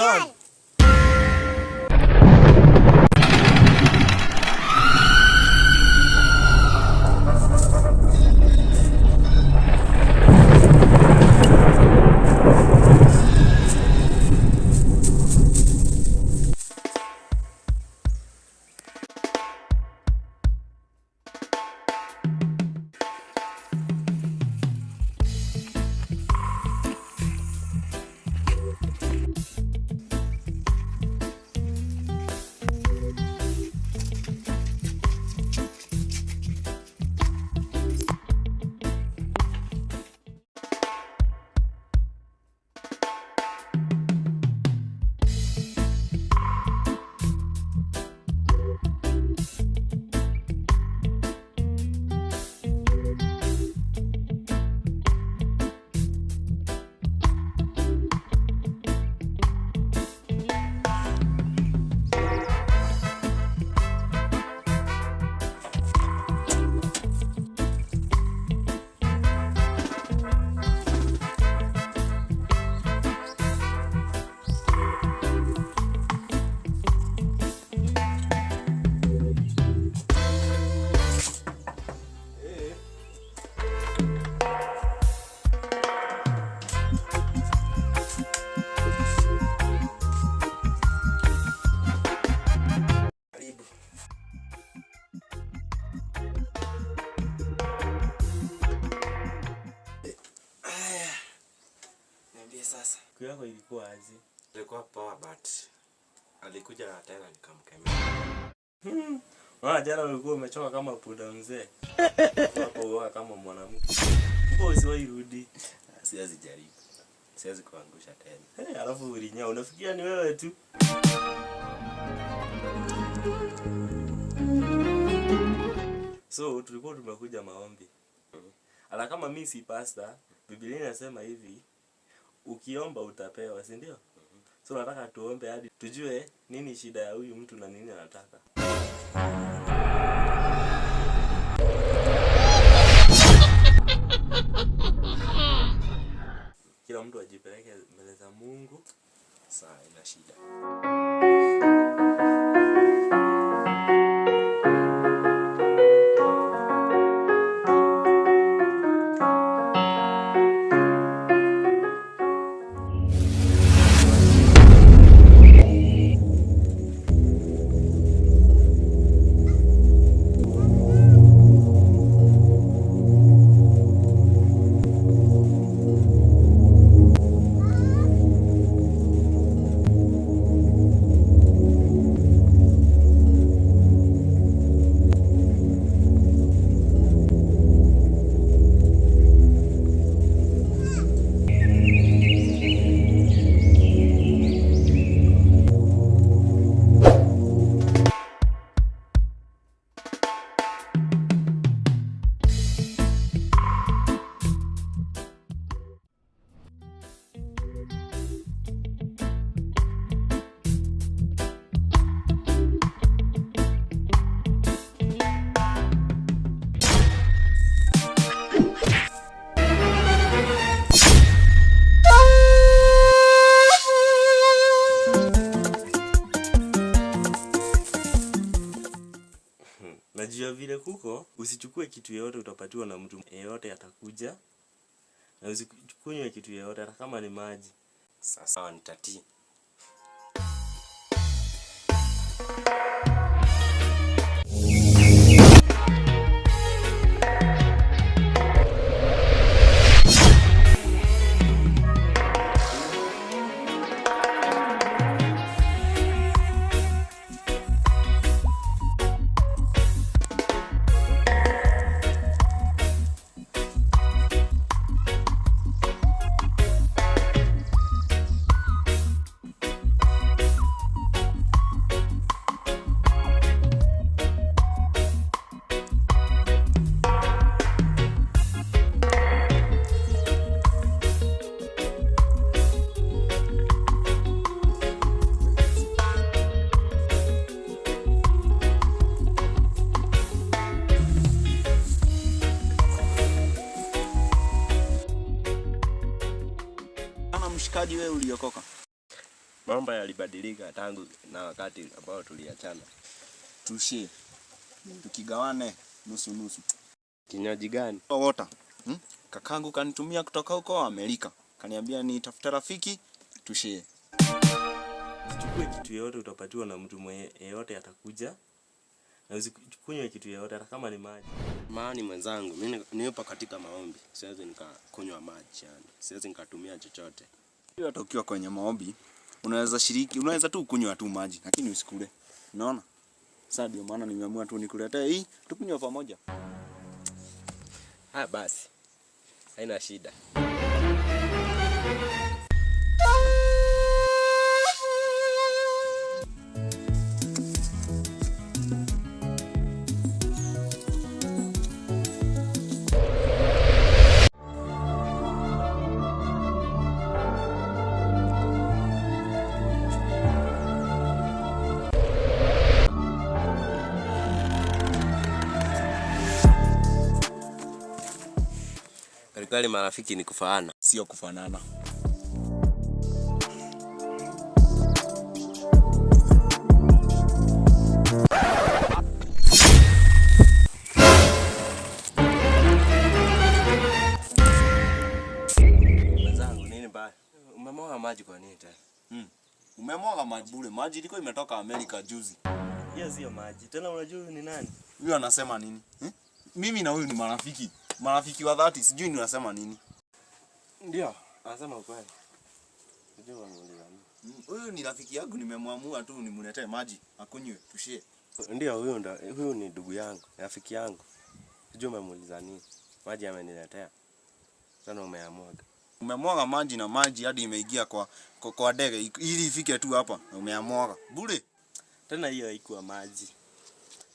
John. Karibu. Aya. Niambie sasa. Siku yako ilikuwa aje? Ilikuwa poa but alikuja na tena nikamkemea. Maana jana ulikuwa umechoka kama punda mzee. Hapo wewe kama mwanamke. Mbona usiwahi rudi? Siwezi jaribu. Siwezi kuangusha tena. Hey, alafu ulinya unafikiria ni wewe tu. So tulikuwa tumekuja maombi. Ala, kama mi si pastor, Biblia inasema hivi, ukiomba utapewa, si ndio? So nataka tuombe hadi tujue nini shida ya huyu mtu na nini anataka. Kila mtu ajipeleke mbele za Mungu. Sawa, ina shida. Na juu ya vile kuko, usichukue kitu yeyote utapatiwa na mtu yeyote atakuja, na usikunywe kitu yeyote hata kama ni maji. Sasa nitatii. Kama mshikaji, wewe uliokoka? Mambo yalibadilika tangu na wakati ambao tuliachana. Tushie. Tukigawane nusu nusu. Kinywaji gani? Water. Kakangu kanitumia kutoka huko Amerika. Kaniambia nitafute rafiki tushie. Usichukue kitu yoyote utapatiwa na mtu mwenye yeyote atakuja. Na usikunywe kitu yoyote hata kama ni maji. Maani mwenzangu, mimi nipo katika maombi. Siwezi nikakunywa maji yani. Siwezi nikatumia chochote. Hata ukiwa kwenye maombi unaweza shiriki, unaweza tu kunywa tu maji lakini usikule. Unaona? Sasa ndio maana nimeamua tu nikuletee hii tukunywe pamoja. Haya basi. Haina shida. Kweli marafiki ni kufaana, sio kufanana. Mwenzangu, nini baya? Umemwaga maji kwa nini tena? Umemwaga maji bure. Maji ilikuwa imetoka Amerika juzi. Hiyo sio maji. Tena unajua huyu ni nani? Huyu anasema nini? Mimi na huyu ni marafiki. Marafiki wa dhati, sijui ni unasema nini. Ndio, anasema ukweli. Sijui unamuuliza nini. Huyu ni rafiki yangu, nimemwamua tu nimletee maji akunywe, tushie. Ndio, huyu ni ndugu yangu, rafiki yangu. Sijui umemuuliza nini. Maji ameniletea. Sana umeamwaga. Umemwaga maji na maji hadi imeingia kwa ndege ili ifike tu hapa. Umeamwaga bure. Tena hiyo haikuwa maji.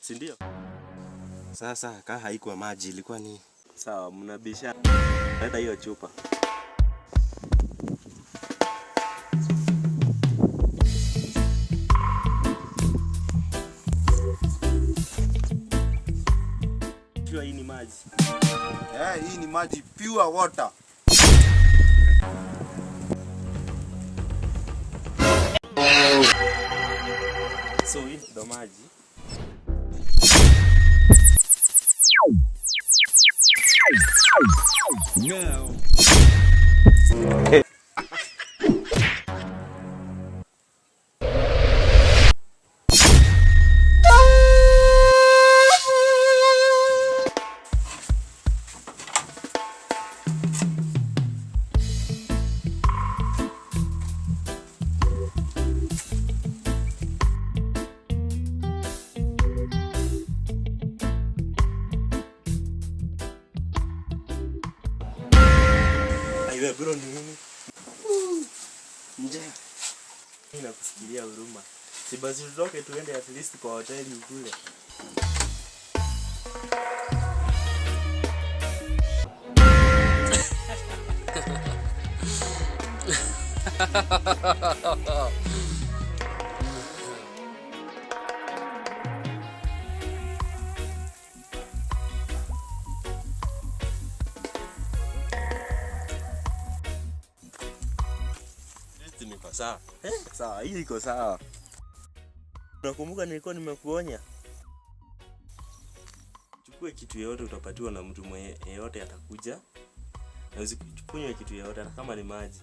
Si ndio? Sasa kaa haikuwa maji, ilikuwa ni sawa, mnabisha. Leta hiyo chupa. Sure hii ni maji. Hii ni maji, pure water. So hii ndo maji. No. Aiwe bro ni nini? Nje. Mimi nakusikilia huruma. Si basi tutoke tuende at least kwa hoteli ukule. Niko sawa. Sawa, hii iko sawa. Unakumbuka nilikuwa nimekuonya? Chukue kitu yoyote utapatiwa na mtu mwenye yeyote atakuja. Na usikunywe kitu yoyote hata kama ni maji.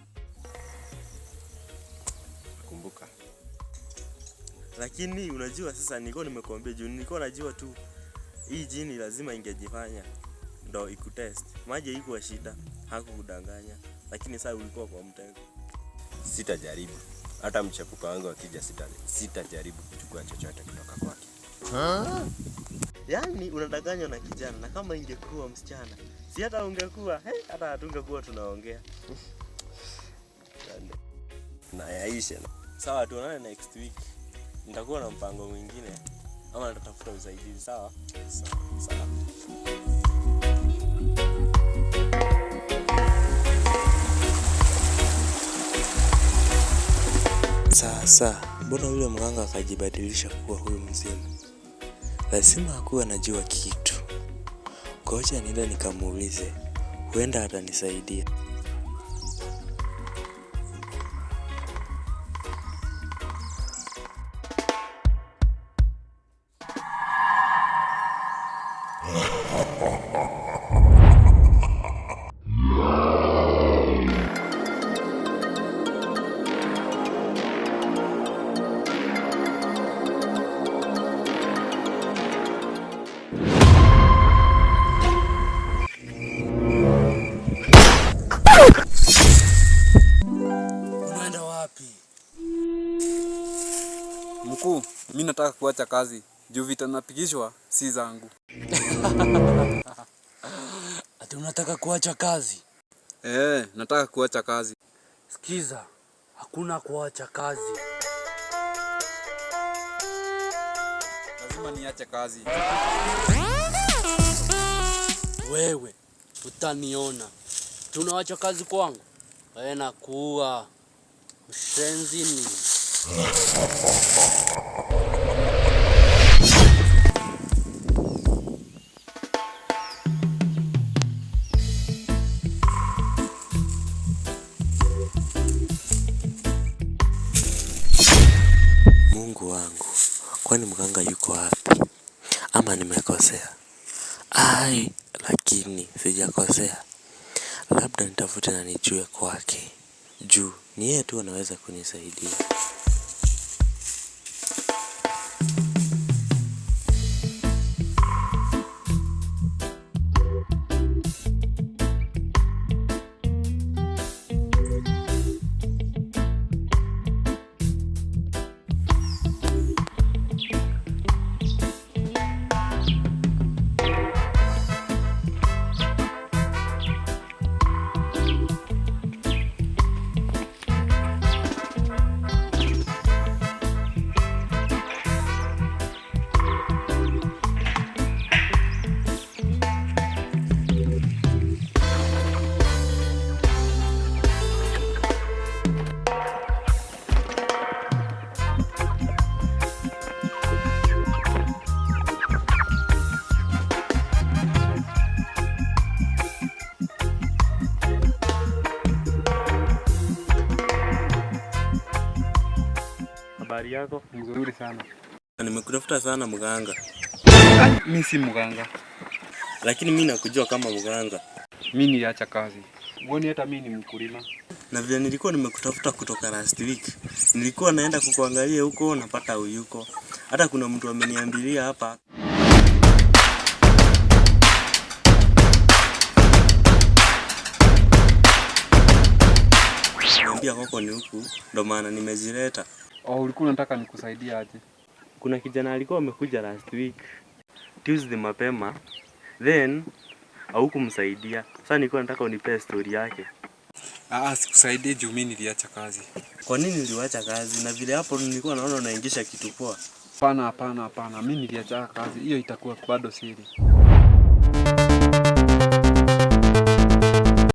Kumbuka. Lakini unajua sasa nilikuwa nimekuambia juu nilikuwa najua tu hii jini lazima ingejifanya ndo ikutest. Maji haikuwa shida, hakukudanganya. Lakini sasa ulikuwa kwa mtego. Sitajaribu. Hata mchepuko wangu akija sitajaribu kuchukua chochote kutoka kwake. Yaani unadanganywa na kijana, na kama ingekuwa msichana, si hata ungekuwa, hata hatungekuwa tunaongea. Na yaishe. Sawa, tuonane next week. Nitakuwa na mpango mwingine ama nitatafuta usaidizi, sawa? Sawa, sawa. Sasa, mbona yule mganga akajibadilisha kuwa huyu mzima? Lazima akuwe anajua kitu. Ngoja niende nikamuulize, huenda atanisaidia. nataka kuacha kazi juu vita napigishwa si zangu. Ati unataka kuacha kazi? Eh, nataka kuacha kazi. Sikiza, hakuna kuacha kazi. Lazima niache kazi. Wewe utaniona. Tunawacha kazi kwangu? Wewe nakuua. Mshenzi ni. Mungu wangu, kwani mganga yuko wapi? Ama nimekosea? Ai, lakini sijakosea. Labda nitafute na nijue kwake. Juu ni yeye tu anaweza kunisaidia. Habari yako? Mzuri sana. Nimekutafuta sana mganga, Mi si mganga. lakini mi nakujua kama mganga, Mi niliacha kazi. Uoni hata mi ni mkulima. na vile nilikuwa nimekutafuta kutoka last week, nilikuwa naenda kukuangalia huko, napata uyuko. Hata kuna mtu ameniambilia hapa. Niambia kwako ni huku, ndo maana nimejileta. Oh, ulikuwa unataka nikusaidie aje? Kuna kijana alikuwa amekuja last week Tuesday mapema, then haukumsaidia. Sasa nilikuwa nataka unipee story yake. Ah, sikusaidie juu mi niliacha kazi. Kwa nini uliwacha kazi? Na vile hapo nilikuwa naona unaingisha kitu poa. Hapana, hapana, hapana. Mi niliacha kazi. Hiyo itakuwa bado siri.